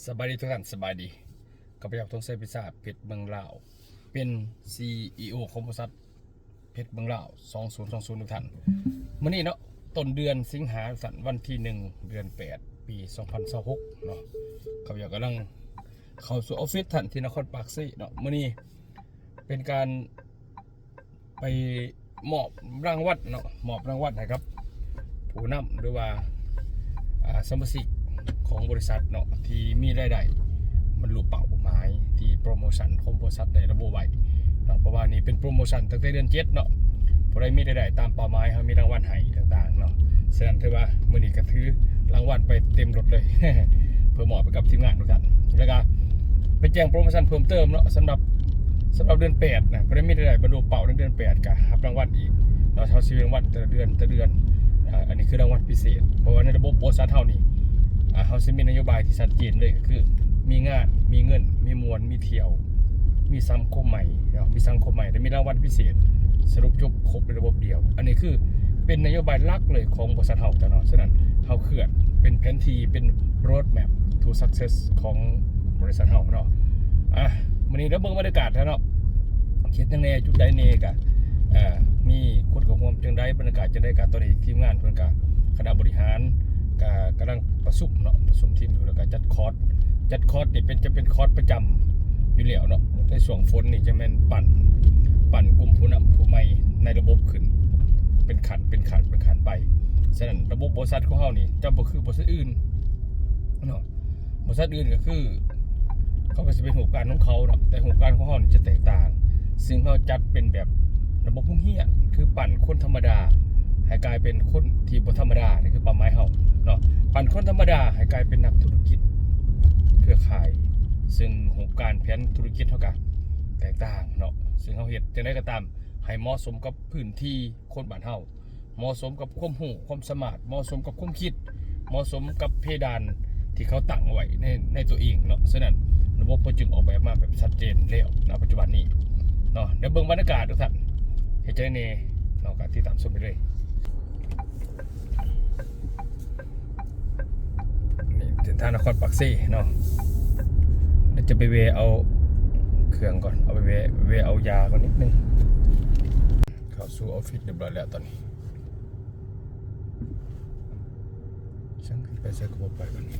ສະບາຍດີທຸກທ່ານ, ສະບາຍດີ. ຂ້າພະເຈົ້າ ທອງໄຊ ພິຊາດ ເພັດເມືອງລາວ ເປັນ ຊີອີໂອ ຂອງບໍລິສັດເພັດເມືອງລາວ ສອງສູນສອງສູນ ທຸກທ່ານ. ມື້ນີ້ເນາະ ຕົ້ນເດືອນສິງຫາ ທ່ານ, ວັນທີໜຶ່ງ ເດືອນແປດ ປີສອງພັນຊາວຫົກເນາະ, ຂ້າພະເຈົ້າກຳລັງເຂົ້າສູ່ອອບຟິດທ່ານ ທີ່ນະຄອນປາກເຊເນາະ. ມື້ນີ້ເປັນການ ໄປມອບລາງວັນເນາະ, ມອບລາງວັນໃຫ້ກັບຜູ້ນຳ ຫຼືວ່າ ອ່າ ສະມາຊິກຂອງບໍລິສັດເນາະ ທີ່ມີລາຍໄດ້ບັນລຸເປົ້າໝາຍທີ່ໂປຣໂມຊັນຂອງບໍລິສັດໄດ້ລະບຸໄວ້ເນາະ. ເພາະວ່ານີ້ເປັນໂປຣໂມຊັນຕັ້ງແຕ່ເດືອນເຈັດເນາະ, ຜູ້ໃດມີລາຍໄດ້ຕາມເປົ້າໝາຍ ເຮົາມີລາງວັນໃຫ້ຕ່າງໆເນາະ. ສະນັ້ນຖືວ່າມື້ນີ້ກໍຖືລາງວັນໄປເຕັມລົດເລີຍ ເພື່ອມອບໃຫ້ກັບທີມງານທຸກທ່ານ. ແລ້ວກໍໄປແຈ້ງໂປຣໂມຊັນເພີ່ມເຕີມເນາະ, ສຳລັບ ສຳລັບເດືອນແປດນະ ຜູ້ໃດມີລາຍໄດ້ບັນລຸເປົ້າໃນເດືອນແປດ ກໍຮັບລາງວັນອີກເນາະ. ເຮົາຊິມີລາງວັນແຕ່ລະເດືອນ ແຕ່ລະເດືອນ. ອາ ອັນນີ້ຄືລາງວັນພິເສດ, ເພາະວ່າໃນລະບົບບໍລິສັດເຮົານີ້ ອາ ເຮົາຊິມີນະໂຍບາຍທີ່ຊັດເຈນເລີຍ, ກໍຄືມີງານ ມີເງິນ ມີມ່ວນ ມີທ່ຽວ ມີສັງຄົມໃໝ່ເນາະ, ມີສັງຄົມໃໝ່ ແລະ ມີລາງວັນພິເສດ ສະຫຼຸບຈົບຄົບໃນລະບົບດຽວ. ອັນນີ້ຄືເປັນນະໂຍບາຍຫຼັກເລີຍຂອງບໍລິສັດເຮົາເນາະ. ສະນັ້ນເຮົາເຄື່ອນເປັນແຜນທີ່ ເປັນ road map to success ຂອງບໍລິສັດເຮົາເນາະ. ອ່ະ ມື້ນີ້ເຮົາເບິ່ງບັນຍາກາດເນາະ, ເຮັດຫຍັງແດ່ ຈຸດໃດແດ່ ກະ ເອີ ມີຄົນເຂົ້າຮ່ວມຈັ່ງໃດ ບັນຍາກາດຈັ່ງໃດ. ກະຕອນນີ້ທີມງານເພິ່ນກະ ຄະນະບໍລິຫານກະກຳລັງປະຊຸມເນາະ, ປະຊຸມທີມຢູ່ ແລ້ວກະຈັດຄອດ ຈັດຄອດນີ້ເປັນ ຈະເປັນຄອດປະຈຳຢູ່ແລ້ວເນາະ. ໃນຊ່ວງຝົນນີ້ຈະແມ່ນປັ້ນ ປັ້ນກຸ່ມຜູ້ນຳຜູ້ໃໝ່ໃນລະບົບຂຶ້ນເປັນຂັ້ນ ເປັນຂັ້ນ ເປັນຂັ້ນໄປ. ສະນັ້ນລະບົບບໍລິສັດຂອງເຮົານີ້ຈະບໍ່ຄືບໍລິສັດອື່ນເນາະ. ບໍລິສັດອື່ນກໍຄື ເຂົາກໍຊິເປັນຮູບການຂອງເຂົາເນາະ, ແຕ່ຮູບການຂອງເຮົານີ້ຈະແຕກຕ່າງ. ຊຶ່ງເຮົາຈັດເປັນແບບລະບົບໂຮງຮຽນ, ຄືປັ້ນຄົນທຳມະດາໃຫ້ກາຍເປັນຄົນທີ່ບໍ່ທຳມະດາ, ນີ້ຄືເປົ້າໝາຍເຮົາເນາະ, ປັ້ນຄົນທຳມະດາໃຫ້ກາຍເປັນນັກທຸລະກິດເຄືອຂ່າຍ. ຊຶ່ງຮູບການແຜນທຸລະກິດເຮົາກໍແຕກຕ່າງເນາະ, ຊຶ່ງເຮົາເຮັດຈັ່ງໃດກໍຕາມໃຫ້ເໝາະສົມກັບພື້ນທີ່ຄົນບ້ານເຮົາ. ເໝາະສົມກັບຄວາມຮູ້ຄວາມສາມາດ, ເໝາະສົມກັບຄວາມຄິດ, ເໝາະສົມກັບເພດານທີ່ເຂົາຕັ້ງໄວ້ໃນ ໃນຕົວເອງເນາະ. ສະນັ້ນລະບົບເພິ່ນຈຶ່ງອອກແບບມາແບບຊັດເຈນແລ້ວ ນະ ປັດຈຸບັນນີ້ເນາະ. ດຽວເບິ່ງບັນຍາກາດທຸກທ່ານ ເຮັດຈັ່ງໃດແດ່ເນາະ, ກໍຕິດຕາມຊົມໄປເລີຍ. ນີ້ເສັ້ນທາງນະຄອນປາກເຊເນາະ, ດຽວຈະໄປແວ່ເອົາເຄື່ອງກ່ອນ, ເອົາໄປແວ່ ແວ່ເອົາຢາກ່ອນນິດໜຶ່ງ. ເຂົ້າສູ່ອອບຟິດຮຽບຮ້ອຍແລ້ວຕອນນີ້. ຊ່າງຂຶ້ນໄປໃສກໍບໍ່ໄປບັດນີ້.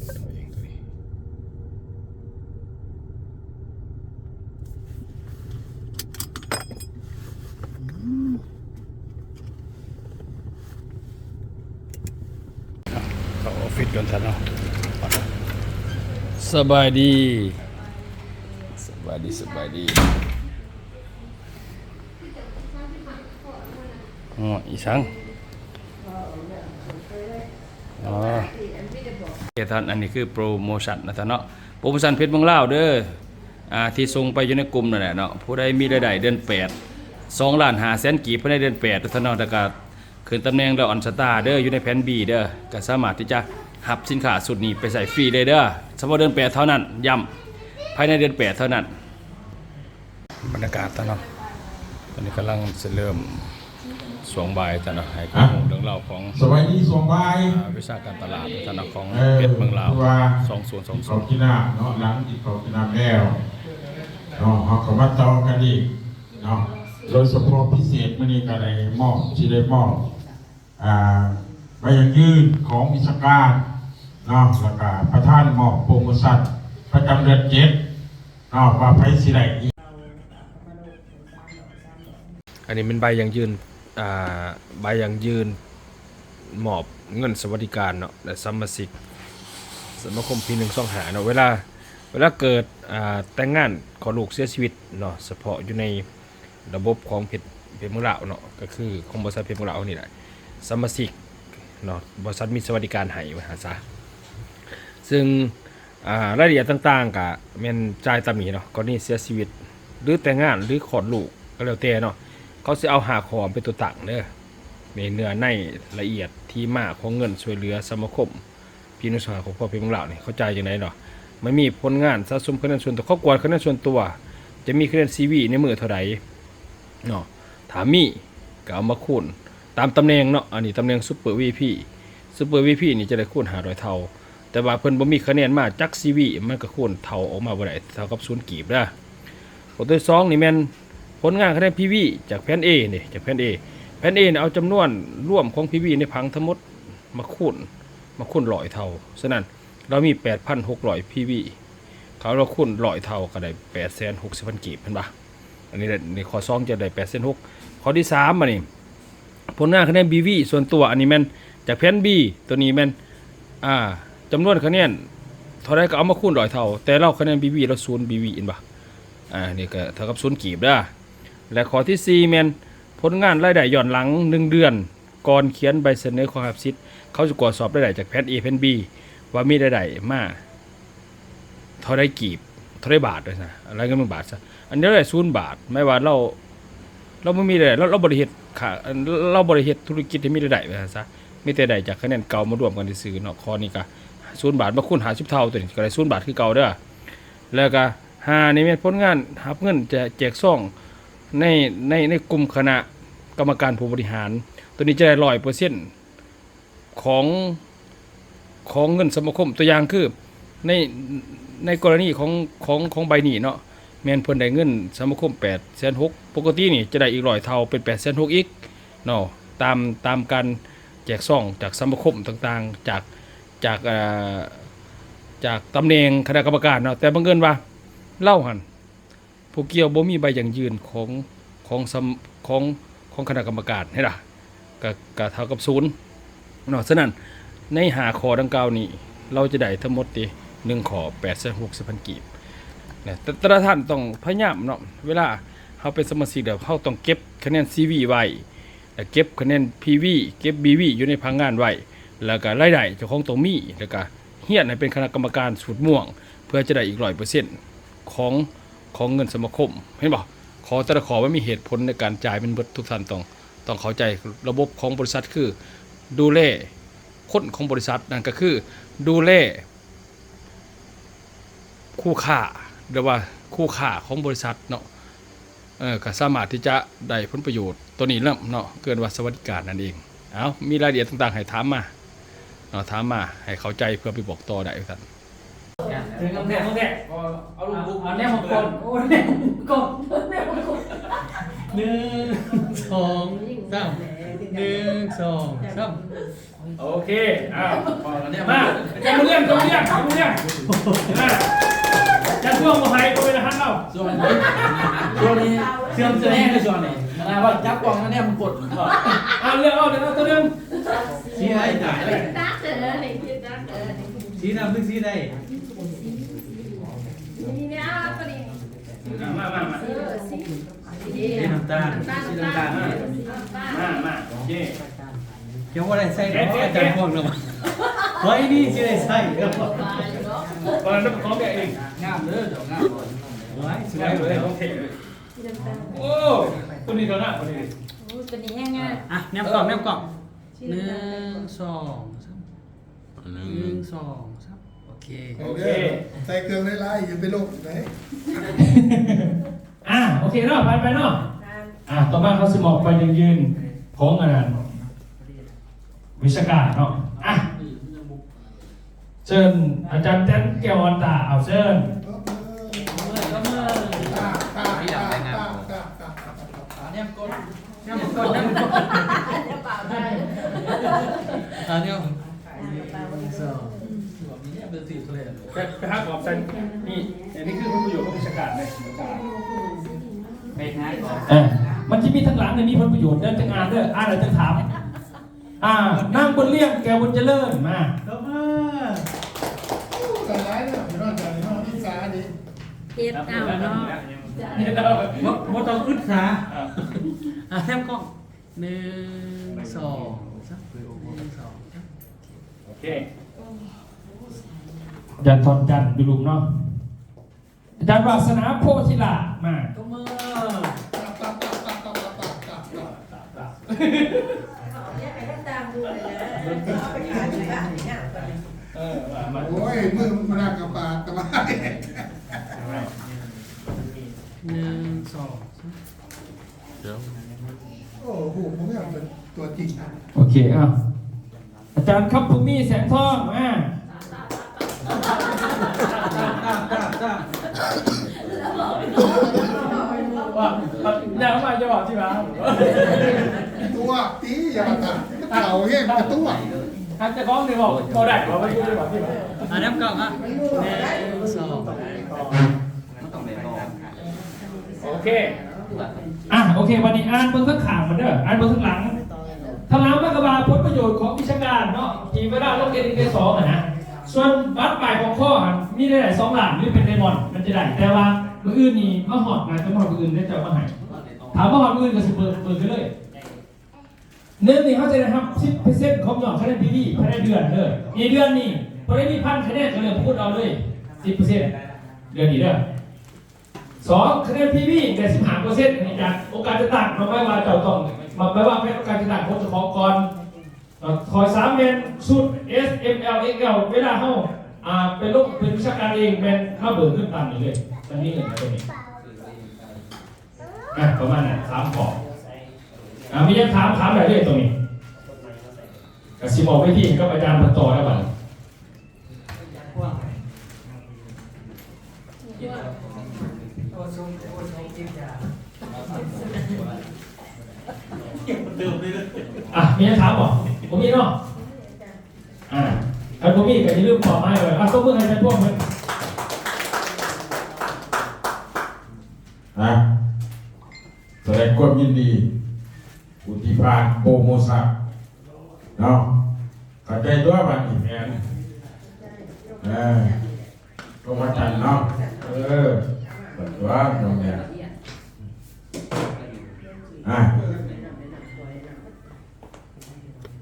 ເອົາເອງຕົວນີ້. ເຂົ້າອອບຟິດກ່ອນຊະເນາະ. ສະບາຍດີ ສະບາຍດີ ສະບາຍດີ. ອໍ ອີຫຍັງ? ອໍ ເອ ທ່ານ, ອັນນີ້ຄືໂປຣໂມຊັນນະທ່ານເນາະ, ໂປຣໂມຊັນເພັດເມືອງລາວເດີ. ອ່າ ທີ່ສົ່ງໄປຢູ່ໃນກຸ່ມນັ້ນແຫຼະເນາະ, ຜູ້ໃດມີລາຍໄດ້ເດືອນແປດ ສອງລ້ານຫ້າແສນກີບພາຍໃນເດືອນແປດເດີທ່ານເນາະ, ແລ້ວກະຂຶ້ນຕຳແໜ່ງດອກອອນສະຕາເດີ, ຢູ່ໃນແຜນບີເດີ, ກະສາມາດທີ່ຈະຮັບສິນຄ້າຊຸດນີ້ໄປໃຊ້ຟຣີເລີຍເດີ, ສະເພາະເດືອນແປດເທົ່ານັ້ນ, ຢ້ຳ ພາຍໃນເດືອນແປດເທົ່ານັ້ນ. ບັນຍາກາດຕອນເນາະ, ຕອນນີ້ກຳລັງຊິເລີ່ມ ຊ່ວງບ່າຍທ່ານເນາະ, ໃຫ້ຂໍ້ມູນເລື່ອງລາວຂອງ ສະບາຍດີຊ່ວງບ່າຍ ອ່າ ວິຊາການຕະຫຼາດທ່ານເນາະ ຂອງ ເອີ ເພັດເມືອງລາວ ສອງສູນສອງສູນ ເຂົ້າກິນນ້ຳເນາະ, ຫຼັງກິນເຂົ້າກິນນ້ຳແລ້ວເນາະ ເຮົາກໍມາຕໍ່ກັນອີກເນາະ. ໂດຍສະເພາະພິເສດມື້ນີ້ກໍໄດ້ມອບ ຊິໄດ້ມອບ ອ່າ ໃບຢັ້ງຢືນຂອງວິຊາການເນາະ ແລ້ວກໍປະທານມອບໂປຣໂມຊັນປະຈຳເດືອນເຈັດເນາະ ວ່າໃຜຊິໄດ້ອີກ. ອັນນີ້ແມ່ນໃບຢັ້ງຢືນ ອ່າ ໃບຢັ້ງຢືນມອບເງິນສະຫວັດດີການເນາະ ແລະ ສະມາຊິກສະມາຄົມປີໜຶ່ງສອງຫ້າເນາະ. ເວລາ ເວລາເກີດ ອ່າ ແຕ່ງງານ ຄອດລູກ ເສຍຊີວິດເນາະ, ສະເພາະຢູ່ໃນລະບົບຂອງເພັດ ເພັດເມືອງລາວເນາະ, ກໍຄືຂອງບໍລິສັດເພັດເມືອງລາວນີ້ແຫຼະ, ສະມາຊິກເນາະ ບໍລິສັດມີສະຫວັດດີການໃຫ້ ວ່າຊັ້ນຊະ. ຊຶ່ງ ອ່າ ລາຍລະອຽດຕ່າງໆ ກະແມ່ນຈ່າຍຕາມນີ້ເນາະ, ກໍລະນີເສຍຊີວິດ ຫຼື ແຕ່ງງານ ຫຼື ຄອດລູກ ກໍແລ້ວແຕ່ເນາະ, ເຂົາຊິເອົາຫ້າຂໍ້ເປັນຕົວຕັ້ງເດີ. ໃນເນື້ອໃນລະອຽດທີ່ມາຂອງເງິນຊ່ວຍເຫຼືອສະມາຄົມ ປີໜຶ່ງສອງຫ້າ ຂອງຄອບຄົວເພັດເມືອງລາວນີ້ ເຂົາຈ່າຍຈັ່ງໃດເນາະ, ມັນມີຜົນງານສະສົມຄະແນນສ່ວນຕົວ, ເຂົາກວດຄະແນນສ່ວນຕົວ, ຈະມີຄະແນນຊີວີໃນມື້ເທົ່າໃດ ເນາະ ຖ້າມີກໍເອົາມາຄູນຕາມຕຳແໜ່ງເນາະ. ອັນນີ້ຕຳແໜ່ງຊຸບເປີວີໄອພີ ຊຸບເປີວີໄອພີນີ້ຈະໄດ້ຄູນຫ້າຮ້ອຍເທົ່າ, ແຕ່ວ່າເພິ່ນບໍ່ມີຄະແນນມາຈັກຊີວີ ມັນກໍຄູນເທົ່າອອກມາບໍ່ໄດ້ ເທົ່າກັບສູນກີບເດີ. ຂໍ້ທີສອງນີ້ແມ່ນຜົນງານຄະແນນພີວີຈາກແຜ່ນເອນີ້ ຈາກແຜ່ນເອ ແຜ່ນເອນີ້ເອົາຈຳນວນລວມຂອງພີວີໃນຜັງທັງໝົດມາຄູນ ມາຄູນຮ້ອຍເທົ່າ. ສະນັ້ນ ລາວມີແປດພັນຫົກຮ້ອຍພີວີ ເຂົາລາວຄູນຮ້ອຍເທົ່າກໍໄດ້ແປດແສນຫົກສິບພັນກີບ ເຫັນບໍ່? ອັນນີ້ແຫຼະ ໃນຂໍ້ສອງຈະໄດ້ແປດແສນຫົກ. ຂໍ້ທີສາມ ອັນນີ້ ຜົນງານຄະແນນບີວີສ່ວນຕົວ ອັນນີ້ແມ່ນຈາກແຜ່ນບີ ຕົວນີ້ແມ່ນ ອ່າ ຈຳນວນຄະແນນເທົ່າໃດກໍເອົາມາຄູນຮ້ອຍເທົ່າ ແຕ່ລາວຄະແນນບີວີລາວສູນບີວີ ເຫັນບໍ່? ອ່າ ນີ້ກໍເທົ່າກັບສູນກີບເດີ. ແລະ ຂໍ້ທີສີ່ແມ່ນຜົນງານລາຍໄດ້ຍ້ອນຫຼັງໜຶ່ງເດືອນ ກ່ອນຂຽນໃບສະເໜີຂໍຮັບສິດ ເຂົາຈະກວດສອບລາຍໄດ້ຈາກແຜ່ນເອ ແຜ່ນບີ ວ່າມີລາຍໄດ້ມາເທົ່າໃດກີບ ເທົ່າໃດບາດວ່າຊັ້ນ ລາຍເງິນເປັນບາດຊະ. ອັນດຽວໄດ້ສູນບາດ ໝາຍວ່າລາວ ລາວບໍ່ມີລາຍໄດ້ ລາວ ລາວບໍ່ໄດ້ເຮັດຄ້າ ລາວບໍ່ໄດ້ເຮັດທຸລະກິດໃຫ້ມີລາຍໄດ້ວ່າຊັ້ນຊະ ມີແຕ່ໄດ້ຈາກຄະແນນເກົ່າມາລວມກັນຊື່ໆເນາະ. ຂໍ້ນີ້ກໍສູນບາດມາຄູນຫ້າສິບເທົ່າ ຕົວນີ້ກໍໄດ້ສູນບາດຄືເກົ່າເດີ. ແລ້ວກໍຫ້ານີ້ແມ່ນຜົນງານຮັບເງິນຈາກ ແຈກຊອງ ໃນ ໃນ ໃນກຸ່ມຄະນະກຳມະການຜູ້ບໍລິຫານ ຕົວນີ້ຈະໄດ້ຮ້ອຍເປີເຊັນຂອງ ຂອງເງິນສະມາຄົມ. ຕົວຢ່າງຄື ໃນ ໃນກໍລະນີຂອງ ຂອງ ຂອງໃບນີ້ເນາະ ແມ່ນເພິ່ນໄດ້ເງິນສະມາຄົມແປດແສນຫົກ ປົກກະຕິນີ້ຈະໄດ້ອີກຮ້ອຍເທົ່າ ເປັນແປດແສນຫົກອີກເນາະ ຕາມ ຕາມການແຈກຊອງຈາກສະມາຄົມຕ່າງໆ ຈາກ ຈາກ ເອີ ຈາກຕຳແໜ່ງຄະນະກຳມະການເນາະ. ແຕ່ບັງເອີນວ່າລາວຫັ້ນ ຜູ້ກ່ຽວບໍ່ມີໃບຢັ້ງຢືນຂອງ ຂອງສຳ ຂອງ ຂອງຄະນະກຳມະການ ເຫັນລະ ກະ ກະເທົ່າກັບສູນເນາະ. ສະນັ້ນ ໃນຫ້າຂໍ້ດັ່ງກ່າວນີ້ ລາວຈະໄດ້ທັງໝົດຕິ ໜຶ່ງຂໍ້ ແປດແສນຫົກສິບພັນກີບນະ. ແຕ່ ແຕ່ລະທ່ານຕ້ອງພະຍາຍາມເນາະ ເວລາເຮົາເປັນສະມາຊິກແລ້ວ ເຮົາຕ້ອງເກັບຄະແນນຊີວີໄວ້ ແລະ ເກັບຄະແນນພີວີ ເກັບບີວີຢູ່ໃນຜັງງານໄວ້ ແລ້ວກະລາຍໄດ້ເຈົ້າຂອງຕ້ອງມີ ແລ້ວກະຮຽນໃຫ້ເປັນຄະນະກຳມະການສູດມ່ວງ ເພື່ອຈະໄດ້ອີກຮ້ອຍເປີເຊັນຂອງ ຂອງເງິນສະມາຄົມ ເຫັນບໍ່? ຂໍ້ແຕ່ລະຂໍ້ມັນມີເຫດຜົນໃນການຈ່າຍແມ່ນເບິດ. ທຸກທ່ານຕ້ອງ ຕ້ອງເຂົ້າໃຈລະບົບຂອງບໍລິສັດ ຄືດູແລຄົນຂອງບໍລິສັດ ນັ້ນກໍຄືດູແລ ຄູ່ຄ້າ ຫຼືວ່າຄູ່ຄ້າຂອງບໍລິສັດເນາະ ເອີ ກໍສາມາດທີ່ຈະໄດ້ຜົນປະໂຫຍດຕົວນີ້ນຳເນາະ ເອີ້ນວ່າສະຫວັດດີການນັ້ນເອງ. ເອົາ ມີລາຍລະອຽດຕ່າງໆໃຫ້ຖາມມາເນາະ ຖາມມາໃຫ້ເຂົ້າໃຈເພື່ອໄປບອກຕໍ່ໄດ້ວ່າຊັ້ນ. ເຖິງກຳແພງຂອງແທ້ ເອົາ ເອົາລູກ ເອົາແນວຂອງກ່ອນ ໂອ້ ແນວຂອງກ່ອນ ແນວຂອງກ່ອນ ໜຶ່ງ ສອງ ສາມ ໜຶ່ງ ສອງ ສາມ. ໂອເຄ ອ້າວ ມາ ຈັບມືລຽງ ຈັບມືລຽງ ຈັບມືລຽງ ອ່າ ຈັບຊ່ວງບໍ່ໃຫ້ ບໍ່ເປັນອາຫານເຮົາ ຊ່ວງນີ້ ຊ່ວງນີ້ເຊື່ອມເຊື່ອແຮງເລີຍຊ່ວງນີ້ ຂະໜາດວ່າຈັບກ້ອງແນມກົດ ເອົາ ເລືອກເອົາ ເລືອກເອົາຕົວໜຶ່ງ ສີໃດ ຕາຍແລ້ວ ສີດຳຫຼືສີໃດ ນີ້ ນີ້ ນີ້ ເອົາຕົວນີ້ ອ່າ ມາ ມາ ມາ ເອີ ສີ ສີນ້ຳຕານ ສີນ້ຳຕານ ມາ ມາ ໂອເຄ ເຈົ້າບໍ່ໄດ້ໃສ່ດອກ ອາຈານພວກນັ້ນ ໄວ້ນີ້ຊິໄດ້ໃສ່ດອກ ຕອນນັ້ນຂອງແກເອງ ງາມເດີ ດອກງາມ ໂອ້ຍ ສວຍເລີຍ ໂອເຄ ໂອ້ ຕົວນີ້ກໍງາມ ຕົວນີ້ ໂອ້ ຕົວນີ້ແຮງງາມ ອ່ະ ແນມກ້ອງ ແນມກ້ອງ ໜຶ່ງ ສອງ ສາມ ໜຶ່ງ ໜຶ່ງ ສອງ ສາມ ໂອເຄ ໂອເຄ ໃສ່ເຄື່ອງຫຼາຍໆ ຢ່າໄປໂລກໄດ໋ ອ່າ ໂອເຄເນາະ ຜ່ານໄປເນາະ ອ່າ ຕໍ່ມາເຮົາຊິມອບໃບຢັ້ງຢືນຂອງອັນນັ້ນ ວິຊາການເນາະ ອ່າ ເຊີນອາຈານແຕນ ແກ້ວອ່ອນຕາ ເອົາ ເຊີນ ແນມກົດ ແນມກົດ ແນມກົດ ອ່າ ແນວ ໄປ ໄປຫາຂອບໃສ່ ນີ້ ອັນນີ້ຄືຜົນປະໂຫຍດຂອງວິຊາການເດ້ ໄປຫາຂອບ ເອີ ມັນຊິມີທາງຫຼັງນີ້ມີຜົນປະໂຫຍດ ເດີ ຈັ່ງອ່ານເດີ ອ່ານແລ້ວຈັ່ງຖາມ ອ່າ ນາງບຸນລ້ຽງ ແກ້ວບຸນຈະເລີນ ມາ ຕົບມື ໂອ້ ຫຼາຍໆເດີ ພີ່ນ້ອງ ເຈົ້ານີ້ເນາະ ອິດສາເດ້ ເຮັດເອົາເນາະ ບໍ່ ບໍ່ຕ້ອງອຶດສາ ອ່າ ແນມກ້ອງ ໜຶ່ງ ສອງ ສາມ ໜຶ່ງ ສອງ ສາມ ໂອເຄ ອາຈານທອນຈັນຢູ່ລຸ່ມເນາະ ອາຈານວາສະໜາ ໂພສິລາ ມາ ຕົບມື ເອີ ມາ ມາ ໂອ້ຍ ມືມັນໜັກກະປາກກະບາຍ ໜຶ່ງ ສອງ ສາມ ໂອ້ ຮູບບໍ່ແມ່ນເປັນຕົວຈິງນະ. ໂອເຄ ເອົາ ອາຈານຄຳພູມີ ແສງທອງ ມາ. ວ່າ ແລ້ວມາຢ່ອທີ່ວ່າ ຕົວະຕິ ຢ່າວ່າຕາ ເຂົາເຮັດກະຕົວະ ຖ້າເຈົ້າຂອງນີ້ເວົ້າ ເວົ້າໄດ້ ເວົ້າໄດ້ຢູ່ທີ່ວ່າ ທີ່ວ່າ ອ່າ ນຳກ້ອງ ອ່າ ໜຶ່ງ ສອງ ມັນຕ້ອງແມ່ນບໍ່ ໂອເຄ ອ່ະ ໂອເຄ ບັດນີ້ອ່ານເບິ່ງທາງຂ້າງມັນເດີ ອ່ານເບິ່ງທາງຫຼັງ. ທາງຫຼັງມັນກໍວ່າຜົນປະໂຫຍດຂອງວິຊາການເນາະ ທີ່ເວລາລົງຮຽນເອງເກສອງຫັ້ນນະ ສ່ວນບັດປ້າຍຂອງຄໍຫັ້ນ ມີລາຍໄດ້ສອງລ້ານ ຫຼືເປັນໄດມອນ ມັນຈະໄດ້ ແຕ່ວ່າມື້ອື່ນນີ້ມາຮອດ ໜ້າຈະມາຮອດມື້ອື່ນ ເຂົາເຈົ້າມາໃຫ້ ຖ້າມາຮອດມື້ອື່ນກໍຊິເປີດ ເປີດໄປເລີຍ. ໜຶ່ງນີ້ເຮົາຈະໄດ້ຮັບສິບເປີເຊັນຂອງຍອດຄະແນນພີບີພາຍໃນເດືອນເດີ. ໃນເດືອນນີ້ ຜູ້ໃດມີພັນຄະແນນກໍເລືອກຄູນເອົາເລີຍສິບເປີເຊັນ ເດືອນນີ້ເດີ. ສອງ ຄະແນນພີບີໄດ້ສິບຫ້າເປີເຊັນ ອັນນີ້ຈາກໂອກາດຈັດຕັ້ງ ໝາຍວ່າເຈົ້າຕ້ອງ ໝາຍວ່າແຜນໂອກາດຈັດຕັ້ງຂອງເຈົ້າຂອງກ່ອນ. ຂໍ້ສາມແມ່ນຊຸດ ເອສ ເອັມ ແອລ ເອັກແອລ ເວລາເຮົາ ອ່າ ໄປລົງເປັນວິຊາການເອງ ແມ່ນມາເບີກເງິນຕາມນີ້ເລີຍ ມັນມີເງິນໃນຕົວນີ້. ອ່ະ ປະມານນັ້ນ ສາມຂໍ້. ອ່າ ມີຫຍັງຖາມ ຖາມໄດ້ເລີຍຕົງນີ້ ກະຊິມອບເວທີໃຫ້ກັບອາຈານເພິ່ນຕໍ່ແລ້ວບັດນີ້. ອ່ະ ມີຫຍັງຖາມບໍ່? ບໍ່ມີເນາະ. ອ່າ ຄັນບໍ່ມີກໍຢ່າລືມເປົ້າໝາຍໄວ້. ອ່າ ຕົບມືໃຫ້ທ່ານພວກເພິ່ນ. ອ່າ ສະແດງຄວາມຍິນດີ ຜູ້ທີ່ຜ່ານໂປຣໂມຊັນເນາະ. ເຂົ້າໃຈຕົວະບັດນີ້ແມ່ນ ເອີ ກໍວ່າຊັ້ນເນາະ. ເອີ ເປີດຕົວະນ້ອງແມ່. ອ່າ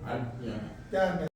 ອັນ